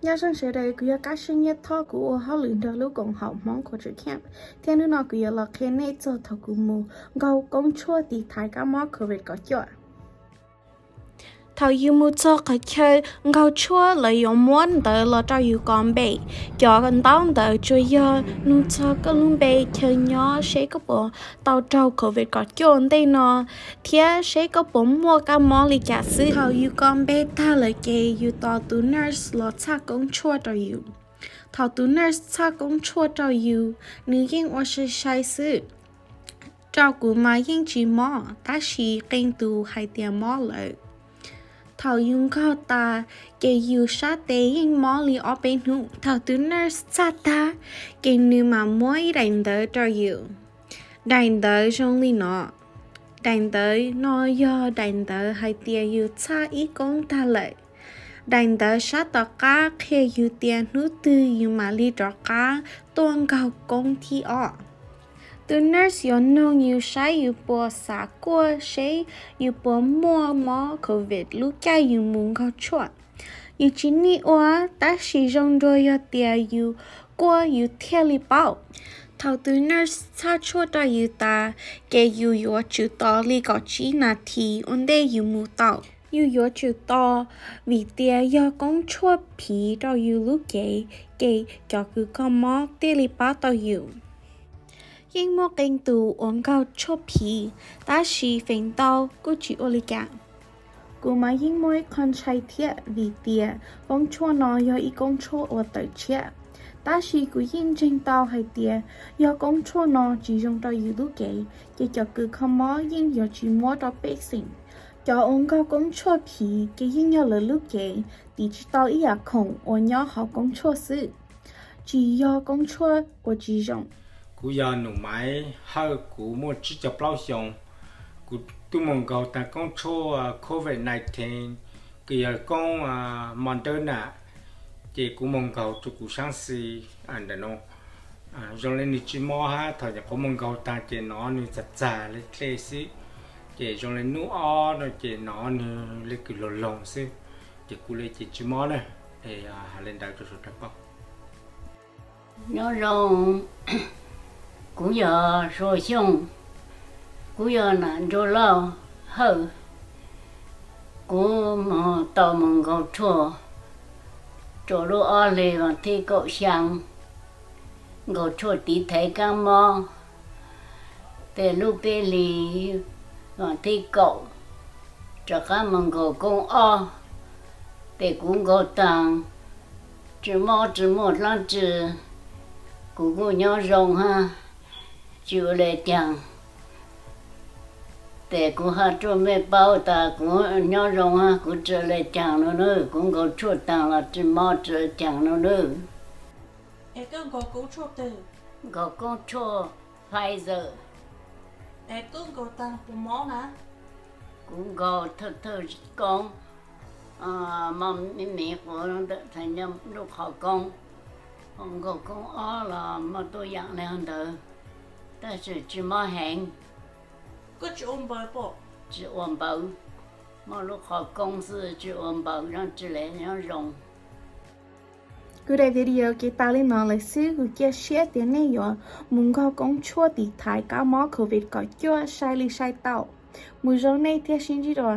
Nyob zoo sawv daws, kuv yog Kab Sib Nyiaj Thoj, kuv ua hauj lwm nrog lub koom haum Hmoob Cultural Camp, thiab hnub no kuv yuav los qhia nej txog thaum kuv mus nkaug koob tshuaj tiv thaiv kab mob covid kaum cuaj. Thaum yus mus txog qhov chaw nkaug tshuaj, lawv yuav muab ntawv los rau yus kov npe. Cov ntaub ntawv tsuas yog nug txog koj lub npe, chaw nyob, seb koj puas tau raug covid kaum cuaj ntej no, thiab seb koj puas muaj kab mob li cas xwb. Thaum yus kov npe tag lawm ces yus tos tus nurse los txhaj koob tshuaj rau yus. Thaum tus nurse txhaj koob tshuaj rau yus, nws yeej ua sai sai xwb. Rau kuv mas yeej tsis mob, tab sis qee tus hais tias mob lawm. Thaum yus nkaug tas, ces yus sab tes yeej mob li ob peb hnub. Thaum tus nurse txhaj tag, ces nws mam muab ib daim ntawv rau yus. Daim ntawv zoo li no. Daim ntawv no yog daim ntawv hais tias yus txhaj ib koob tag lawm. Daim ntawv sab tom qab qhia yus tias hnub twg yus mam li rov qab tuaj nkaug koob thib ob. Tus nurse yuav noog yus saib yus puas xav kuaj, seb yus puas muaj mob covid lub caij yus mus nkaug tshuaj. Yus tsis nig ua, tab sis zoo dua yog tias yus kuaj yus thiaj li paub. Thaum tus nurse txhaj tshuaj rau yus tas, ces yus yuav tsum tos li kaum tsib nas this ua ntej yus mus tau. Yus yuav tsum tos, vim tias yog koob tshuaj phiv rau yus lub cev, ces cov kws kho mob thiaj li pab tau yus. Yeej muaj qee tus uas nkaug tshuaj phiv, tab sis feem ntau kuj tsis ua li cas. Kuv mas yeej muaj ib qho ntshai thiab, vim tias koob tshuaj no yog ib koob tshuaj uas tawm tshiab. Tab sis kuv yeej ntseeg tau hais tias yog koob tshuaj no tsis zoo rau yus lub cev, ces cov kws kho mob yeej yuav tsis muab rau pej xeem. Cov uas nkaug koob tshuaj phiv ces yeej yog lawv lub cev tiv tsis tau ib yam khoom uas nyob hauv koob tshuaj xwb, tsis yog koob tshuaj uas tsis zoo. Kuv yog Num Maiv Hawj, kuv muaj tsib caug plaub xyoos. Kuv twb mus nkaug tag koob tshuaj covid nineteen, kws yog koob Moderna, ces kuv mus nkaug rau kuv saab xis ntawm no. Zoo li nws tsis mob hab, thaum nyuam qhuav mus nkaug tag ces nov nws txag txag le dlej xwb, ces zoo li nub ob no ces nov nws le kws loog loog xwb, ces kuv le ces tsis mob na. Hais le ntawd rau sawv daws paub. Nyob zoo, kuv yog Suav Xyooj, kuv yog nam Nraug Lauj Hawj. Kuv mus tau mus nkaug tshuaj rua lub ob hlis vas thib kaum xyaa, nkaug tshuaj tiv thaiv kaab mob. Tes lub peb hlis vas thib kaum rov qab mus nkaug koob ob, tes kuv nkaug taag tsi mob tsi muaj dlaab tsi, kuv kuj nyob zoo hab, tsi ua le caag. Tes kuv has rua mej paub tas kuv nyob zoo hab, kuv tsi ua le caag no nawb, kuv nkaug tshuaj taag los tsi mob tsi ua caag no nawb. Nkaug koob tshuaj Pfizer. Kuv nkaug thawj thawj koob, mob miv miv quav ntawm thav nyob lub qhov koob. Nkaug koob ob los mob tuab yaam le ntawd, tab sis tsi mob heev. Tsi ua npaws, mob lub qhov koob xwb, tsi ua npaws, nyob tsi le nyob zoo. Kuv daim video kev tas li no lawm xwb, kuv cia siab tias nej yuav mus nkaug koob tshuaj tiv thaiv kab mob covid kaum cuaj sai li sai tau. Mus zoo nej thiaj sib ntsib dua.